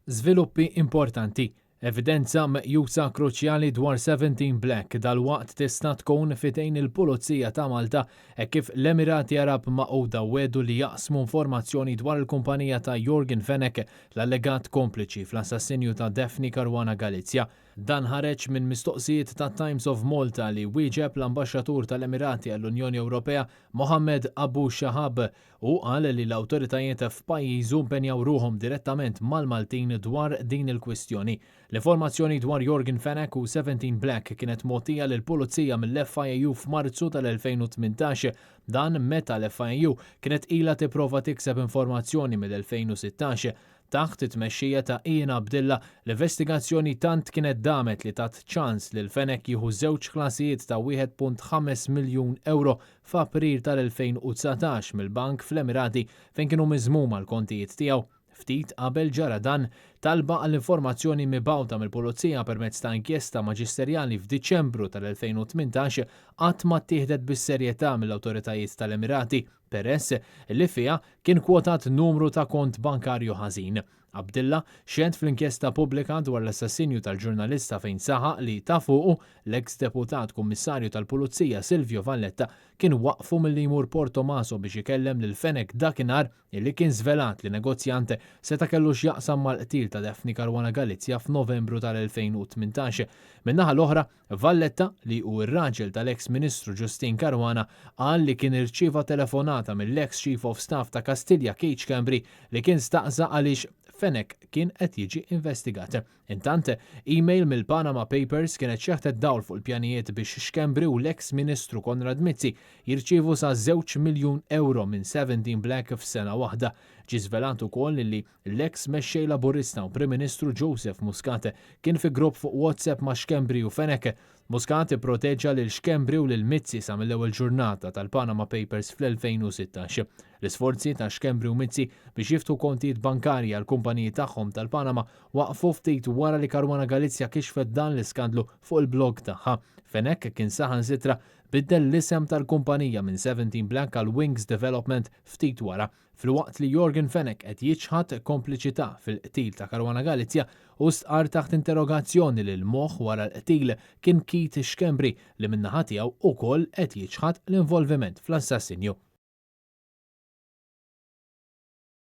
Żviluppi importanti. Evidenza meqjusa kruċjali dwar 17 Black dalwaqt tista' tkun f'idejn il-Pulizija ta' Malta hekk kif l-Emirati Għarab Magħquda wegħdu li jaqsmu informazzjoni dwar il-kumpanija ta' Yorgen Fenech, l-allegat kompliċi fl-assassinju ta' Daphne Caruana Galizia. Dan ħareġ minn mistoqsijiet tat-Times of Malta li wieġeb l-Ambaxxatur tal-Emirati għall-Unjoni Ewropea Mohammed Abu Shahab. Hu qal li l-awtoritajiet f'pajjiżu mpenjaw ruħhom direttament mal-Maltin dwar din il-kwistjoni. L-informazzjoni dwar Yorgen Fenech u 17 Black kienet mogħtija lill-Pulizija mill-FIAU f'Marzu tal-2018. Dan meta l-FIAU kienet ilha tipprova tikseb informazzjoni mill-2016. Taħt it-tmexxija ta' Ian Abdilla, l-investigazzjoni tant kienet damet li tat ċans lil Fenech jieħu żewġ ħlasijiet ta' 1.5 miljun ewro f'April tal-2019 mill-bank fl-Emirati fejn kienu miżmuma l-kontijiet tiegħu. Ftit qabel ġara dan, talba għall-informazzjoni mibgħuta mill-Pulizija permezz ta' inkjesta maġisterjali f'Diċembru tal-2018 qatt ma ttieħdet bis-serjetà mill-awtoritajiet tal-Emirati peress li fiha kien kwotat numru ta' kont bankarju ħażin. Abdilla xehed fl-inkjesta pubblika dwar l-assassinju tal-ġurnalista fejn saħaq li ta' fuqu l-eks Deputat Kummissarju tal Pulizija Silvio Valletta kien waqqfu milli jmur Portomaso biex ikellem lil Fenech dakinhar illi kien żvelat li negozjant seta' kellu x'jaqsam mal-qtil ta' Daphne Caruana Galizia f'Novembru tal-2018. Min-naħa l-oħra, Valletta, li hu r-raġel tal-eks Ministru Justyne Caruana, qal li kien irċieva telefonata mill-eks Chief of Staff ta' Kastilja Keith Schembri li kien staqsa għaliex Fenech kien qed jiġi investigat. Intant, email mill-Panama Papers kienet xeħtet dawl fuq il-pjanijiet biex Schembri u l-eks Ministru Konrad Mizzi jirċievu sa żewġ miljun ewro minn 17 Black f'sena waħda. Ġie żvelat ukoll li L-eks Mexxej Laburista u Prim Ministru Joseph Muscat kien fi grupp fuq WhatsApp ma' Schembri u Fenech. Muscat ipproteġa lil Schembri u lil Mizzi sa mill-ewwel ġurnata tal-Panama Papers fl-2016. L-isforzi ta' Schembri u Mizzi biex jiftħu kontijiet bankarji għall-kumpaniji tagħhom tal-Panama waqfu ftit wara li Caruana Galizia kixfet dan l-iskandlu fuq il-blog tagħha. Fenech kien saħansitra biddel l-isem tal-kumpanija minn 17 Black għal Wings Development ftit wara. Filwaqt li Yorgen Fenech qed jiċħad kompliċità fil-qtil ta' Caruana Galizia, hu stqarr taħt interrogazzjoni li l-moħħ wara l-qtil kien Keith Schembri li min-naħa tiegħu ukoll qed jiċħad l-involviment fl-assassinju.